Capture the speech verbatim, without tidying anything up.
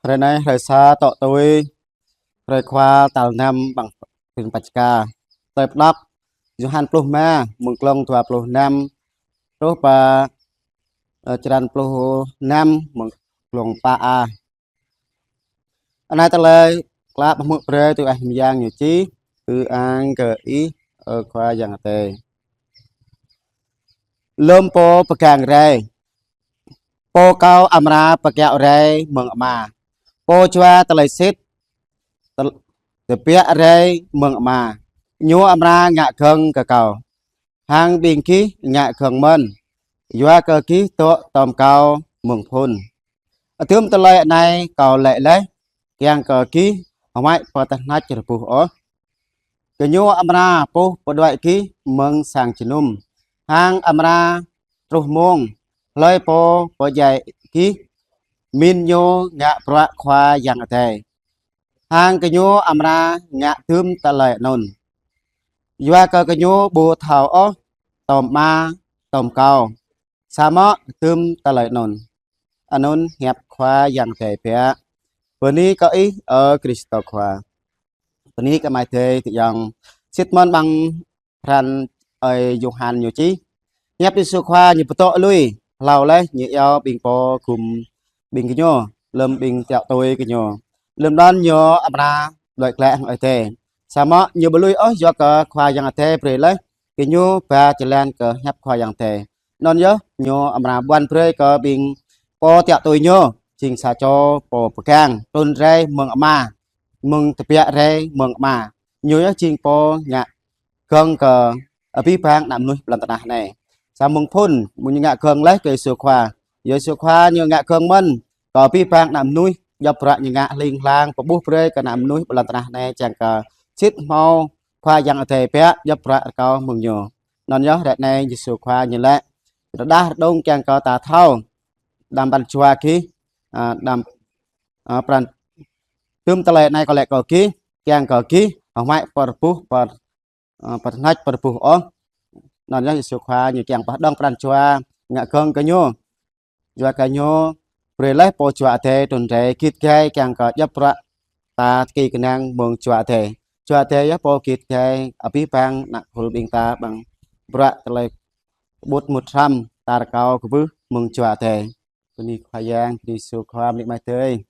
Hrơi anai, hrơi sa tŏ tui, hrơi khua tal năm ƀăng rin Paskha. Tơlơi pơđŏk Yôhan pluh rơma, mơ̆ng glông dua pluh năm, truh pơ, ơ, črăn pluh năm, mơ̆ng glông pă a. Anai tơlơi klă pơhmư̆ brơi tui Ơi Yang ñu čih. Ư-ang kơ Ih, ơ Khua Yang Adai. Lơm Pô pơgang rai, Pô kâo amra pơkiaŏ rai mơ̆ng Ama. Pô Jua tơlơi sĭt, tơ-, tơbiă rai mơ̆ng Ama, Ñu amra ngă gơ̆ng kơ kâo. Hăng ƀing gih ngă gơ̆ng mơ̆n, yua kơ gih dŏ tŏm kâo mơ̆ng phŭn. Hơdôm tơlơi anai kâo laĭ laih, kiăng kơ gih hơmâo pơtơhneč rơbuh ôh. Gơñu amra puh pơđuaĭ gih mơ̆ng sang jơnum, hăng amra truh mông, hlơi pô pơdjai gih, mĭn ñu ngă bruă Khua Yang Adai. Hăng gơñu amra ngă hơdôm tơlơi anŭn, yua kơ gơñu ƀu thâo ôh tŏm Ama, tŏm kâo, samơ̆ hơdôm tơlơi anŭn. Anŭn hiăp Khua Yang Adai biă. Bơni kơ Ih, ơ Krist Khua. Bơni kơ amai adơi tơyŏng. Sĭt mơ̆n ƀăng pran Ơi Yôhan ñu čih. Hiăp Yêsu Khua ñu pơtô lui, hlâo laih ñu iâu ƀing pô gum ƀing gơñu, lơm ƀing tiaŏ tui gơñu. Lơm anŭn ñu amra đuaĭ glaĭ hăng Ơi Adai. Samơ̆ ñu ƀu lui ôh yua kơ Khua Yang Adai brơi laih gơñu ba jơlan kơ hiăp Khua Yang Adai. Anŭn yơh ñu amra ƀuăn brơi kơ ƀing pô tiaŏ tui ñu, jing sa čô pô pơgang, trŭn rai mơ̆ng Ama, mơ̆ng tơbiă rai mơ̆ng Ama. Ñu yơh jing pô ngă gơ̆ng kơ abih bang ană mơnuih ƀơi lŏn tơnah anai. Sa mơ̆ng phŭn, mơ̆ng ñu ngă gơ̆ng laih kơ Yêsu Khua. Yêsu Khua ñu ngă gơ̆ng mơ̆n kơ abih bang ană mơnuih, djŏp bruă ñu ngă hling hlang, pơƀuh brơi kơ ană mơnuih ƀơi lŏn tơnah anai, čang kơ sĭt hmâo Khua Yang Adai biă, djŏp bruă rơkâo mơ̆ng ñu. Anŭn yơh ră anai Yêsu Khua ñu laĭ, rơđah rơđông kiăng kơ ta thâo, đăm pran jua gih, a, đăm, a, pran, hơdôm tơlơi anai kâo laĭ kơ gih, kiăng kơ gih hơmâo pơrơbuh, pơr-, ơ, pơtơhneč pơrơbuh ôh. Anŭn yơh Yêsu Khua ñu kiăng pơđŏng pran jua ngă gơ̆ng kơ ñu. Yua kơ ñu brơi laih Pô Jua Adai trŭn rai git gai kiăng kơ djŏp bruă ta tơki kơnang mơ̆ng Jua Adai. Jua Adai yơh pô git gai abih bang ană khul ƀing ta ƀăng bruă tơlơi ƀut mŭt hrăm ta rơkâo kơƀưh mơ̆ng Jua Adai. Bơni Khua Yang, bơni Yêsu Khua, bơni amai adơi.